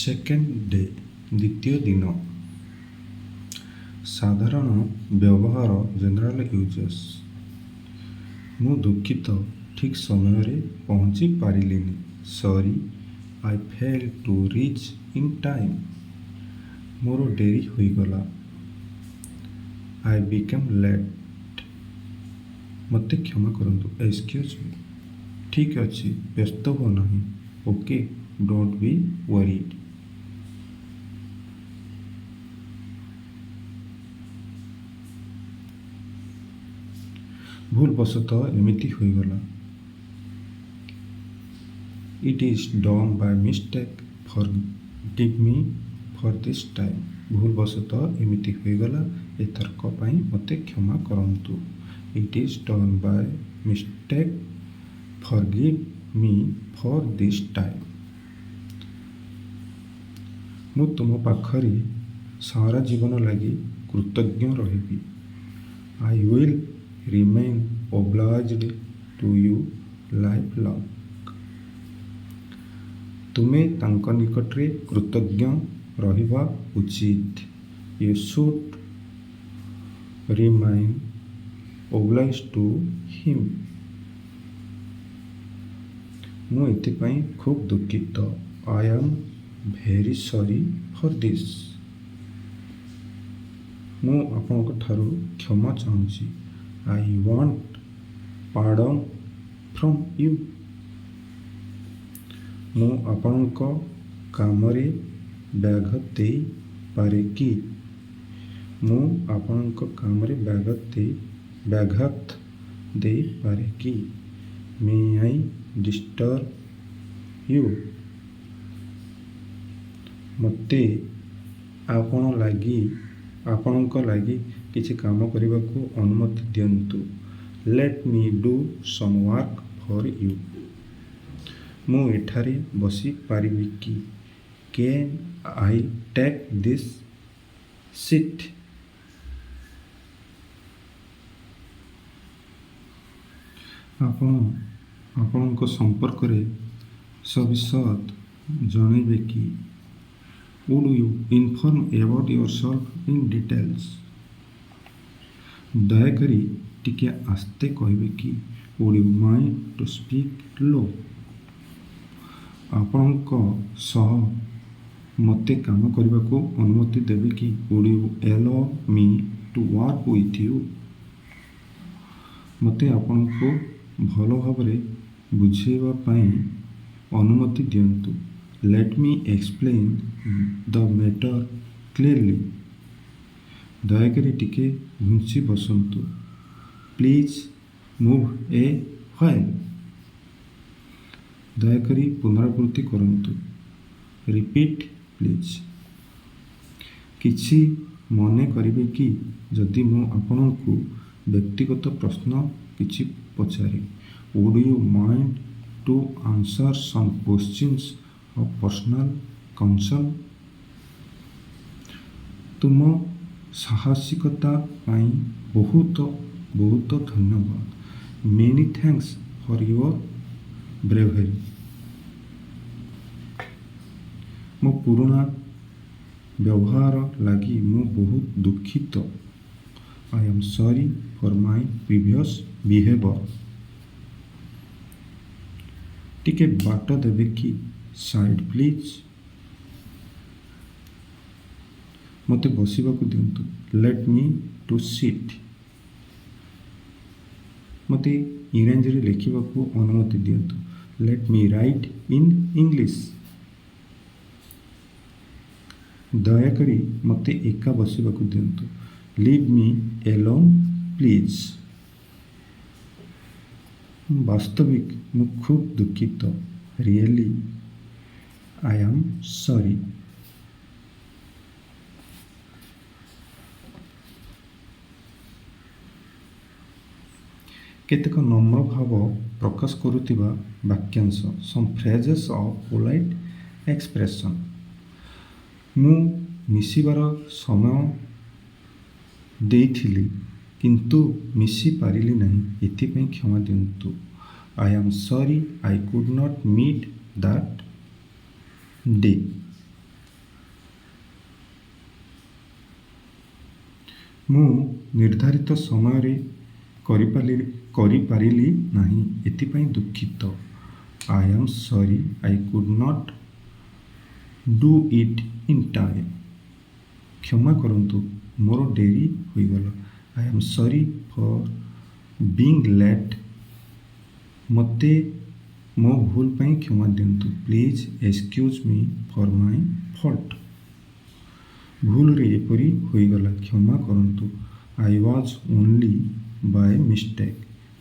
Second day, ଦ୍ୱିତୀୟ ଦିନ। ସାଧାରଣ ବ୍ୟବହାର, ଜେନେରାଲ ୟୁଜେସ୍। ମୁଁ ଦୁଃଖିତ, ଠିକ୍ ସମୟରେ ପହଞ୍ଚି ପାରିଲିନି। Sorry, I failed to reach in time. ମୋର ଡେରି ହୋଇଗଲା। I became late. ମୋତେ କ୍ଷମା କରନ୍ତୁ। Excuse me. ଠିକ୍ ଅଛି, ବ୍ୟସ୍ତ ହୁଅ ନାହିଁ। Okay, don't be worried. ଭୁଲବଶତଃ ଏମିତି ହୋଇଗଲା। It is done by mistake. Forgive me for this time. ଭୁଲବଶତଃ ଏମିତି ହୋଇଗଲା, ଏଥରକ ପାଇଁ ମୋତେ କ୍ଷମା କରନ୍ତୁ। It is done by mistake. Forgive me for this time. ମୁଁ ତୁମ ପାଖରେ ସାରା ଜୀବନ ଲାଗି କୃତଜ୍ଞ ରହିବି। I will remain obliged to you lifelong. ତୁମେ ତାଙ୍କ ନିକଟରେ କୃତଜ୍ଞ ରହିବା ଉଚିତ। You should remain obliged to him. ମୁଁ ଏଥିପାଇଁ ଖୁବ୍ ଦୁଃଖିତ। I am very sorry for this. ମୁଁ ଆପଣଙ୍କଠାରୁ କ୍ଷମା ଚାହୁଁଛି। I want pardon from you. ମୁଁ ଆପଣଙ୍କ କାମରେ ବ୍ୟାଘାତ ଦେଇପାରେ କି? ମୁଁ ଆପଣଙ୍କ କାମରେ ବ୍ୟାଘାତ ଦେଇପାରେ କି? May I disturb you? ମୋତେ ଆପଣଙ୍କ ଲାଗି କିଛି କାମ କରିବାକୁ ଅନୁମତି ଦିଅନ୍ତୁ। Let me do some work for you. ମୁଁ ଏଠାରେ ବସିପାରିବି କି? Can I take this seat? ଆପଣ ଆପଣଙ୍କ ସମ୍ପର୍କରେ ସବିଶଦ ଜଣାଇବେ କି? Would you inform about yourself in details? ଦୟାକରି ଟିକିଏ ଆସ୍ତେ କହିବେ କି? Would you mind to speak low? ଆପଣଙ୍କ ସହ ମୋତେ କାମ କରିବାକୁ ଅନୁମତି ଦେବେ କି? Would you allow me to work with you? ମୋତେ ଆପଣଙ୍କୁ ଭଲ ଭାବରେ ବୁଝାଇବା ପାଇଁ ଅନୁମତି ଦିଅନ୍ତୁ। Let me explain the matter clearly. ଦୟାକରି ଟିକେ ଘୁଞ୍ଚି ବସନ୍ତୁ। Please move a while. ଦୟାକରି ପୁନରାବୃତ୍ତି କରନ୍ତୁ। Repeat, please. କିଛି ମନେ କରିବେ କି ଯଦି ମୁଁ ଆପଣଙ୍କୁ ବ୍ୟକ୍ତିଗତ ପ୍ରଶ୍ନ କିଛି ପଚାରେ? Would you mind to answer some questions of personal concern? ତୁମ ସାହସିକତା ପାଇଁ ବହୁତ ବହୁତ ଧନ୍ୟବାଦ। Many thanks for your bravery. ମୋ ପୁରୁଣା ବ୍ୟବହାର ଲାଗି ମୁଁ ବହୁତ ଦୁଃଖିତ। I am sorry for my previous behaviour. ଟିକେ ବାଟ ଦେବେ କି? Side, please. ମୋତେ ବସିବାକୁ ଦିଅନ୍ତୁ। Let me to sit. ମୋତେ ଇଂରାଜୀରେ ଲେଖିବାକୁ ଅନୁମତି ଦିଅନ୍ତୁ। Let me write in English. ଦୟାକରି ମୋତେ ଏକା ବସିବାକୁ ଦିଅନ୍ତୁ। Leave me alone, please. ବାସ୍ତବିକ ମୁଁ ଖୁବ୍ ଦୁଃଖିତ। Really, I am sorry. କେତେକ ନମ୍ର ଭାବ ପ୍ରକାଶ କରୁଥିବା ବାକ୍ୟାଂଶ, some phrases of polite expression. ମୁଁ ମିଶିବାର ସମୟ ଦେଇଥିଲି, କିନ୍ତୁ ମିଶି ପାରିଲି ନାହିଁ। ଏଥିପାଇଁ କ୍ଷମା ଦିଅନ୍ତୁ। I am sorry I could not meet that day. ମୁଁ ନିର୍ଦ୍ଧାରିତ ସମୟରେ କରିପାରିଲି ନାହିଁ, ଏଥିପାଇଁ ଦୁଃଖିତ। I am sorry I could not do it in time. କ୍ଷମା କରନ୍ତୁ, ମୋର ଡେରି ହୋଇଗଲା। I am sorry for being late. ମୋତେ ମୋ ଭୁଲ ପାଇଁ କ୍ଷମା ଦିଅନ୍ତୁ। Please excuse me for my fault. ଭୁଲରେ ଏପରି ହୋଇଗଲା, କ୍ଷମା କରନ୍ତୁ। I was only by mistake.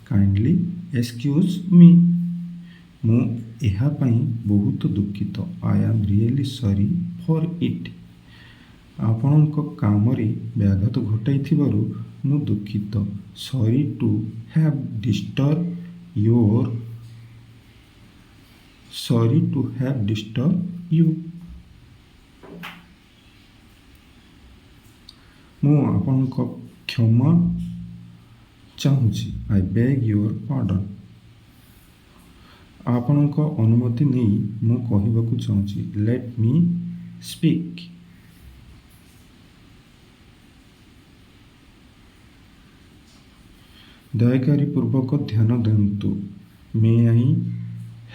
Kindly excuse me. ମୁଁ ଏହା ପାଇଁ ବହୁତ ଦୁଃଖିତ। I am really sorry for it. ଆପଣଙ୍କ କାମରେ ବ୍ୟାଘାତ ଘଟାଇଥିବାରୁ ମୁଁ ଦୁଃଖିତ। Sorry to have disturb you. ମୁଁ ଆପଣଙ୍କ କ୍ଷମା ଚାହୁଁଛି। I beg your pardon. ଆପଣଙ୍କ ଅନୁମତି ନେଇ ମୁଁ କହିବାକୁ ଚାହୁଁଛି। Let me speak. ଦୟାକରି ପୂର୍ବକ ଧ୍ୟାନ ଦିଅନ୍ତୁ। May I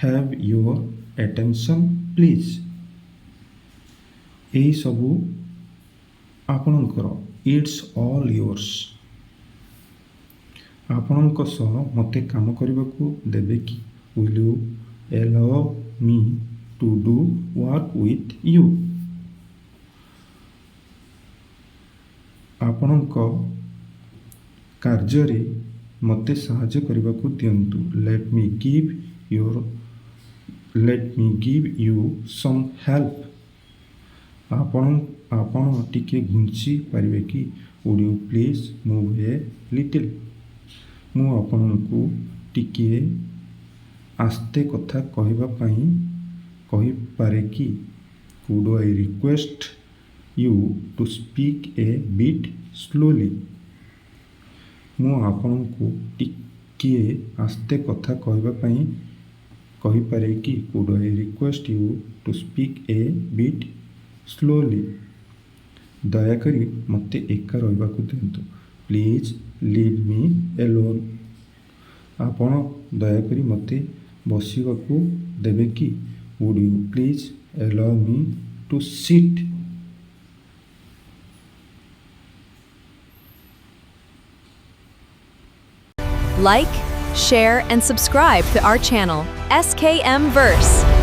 have your attention, please? ଏହି ସବୁ ଆପଣଙ୍କର। It's all yours. ଆପଣଙ୍କ ସହ ମୋତେ କାମ କରିବାକୁ ଦେବେ କି? Will you allow me to do work with you? ଆପଣଙ୍କ କାର୍ଯ୍ୟରେ ମୋତେ ସାହାଯ୍ୟ କରିବାକୁ ଦିଅନ୍ତୁ। Let me give you some help. ଆପଣ ଟିକେ ଘୁଞ୍ଚି ପାରିବେ କି? Would you please move a little? ମୁଁ ଆପଣଙ୍କୁ ଟିକିଏ ଆସ୍ତେ କଥା କହିବା ପାଇଁ କହିପାରେ କି? Could I request you to speak a bit slowly? ମୁଁ ଆପଣଙ୍କୁ ଟିକିଏ ଆସ୍ତେ କଥା କହିବା ପାଇଁ କହିପାରେ କି? Could I request you to speak a bit slowly? ଦୟାକରି ମୋତେ ଏକା ରହିବାକୁ ଦିଅନ୍ତୁ। Please leave me alone. ଆପଣ ଦୟାକରି ମୋତେ ବସିବାକୁ ଦେବେ କି? Would you please allow me to sit? Like, share, and subscribe to our channel, SKM Verse.